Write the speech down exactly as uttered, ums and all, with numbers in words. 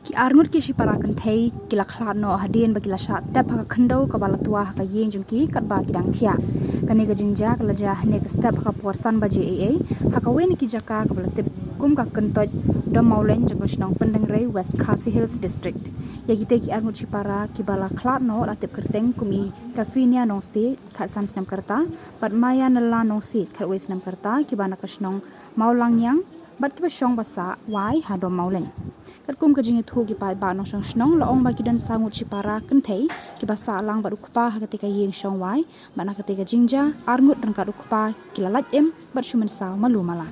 Ki arngut ki shipara kynthei ki la khlad noh hadien ba ki la shah tep ha ka khyndew kaba la twa ha ka ïing jong ki katba ki dang thiah. Kane ka jingjia ka la jia hynne ka step ha ka por san baje eiei ha kawei na ki jaka kaba la tip kum ka Kyntoit Dom Mawleng jong ka shnong Pyndengrei, West Khasi Hills District. Ïa kitei ki arngut shipara kiba la khlad noh la tip kyrteng kum i Kafinia Nongsiej, khatsan snem ka rta, bad Maya Nylla Nongsiej, khatwei snem ka rta, kiba na ka shnong Mawlangïang bad kiba shong ba sah wai ha Dom Mawleng. Katkum ka jingïathuh ki paidbah nongshong shnong la ong ba ki don saw ngut shipara kynthei kiba sah lang bad u kpa ha katei ka ïing shong wai, bad na katei ka jingjia arngut ryngkat u kpa ki la lait im bad shu mynsaw malu mala.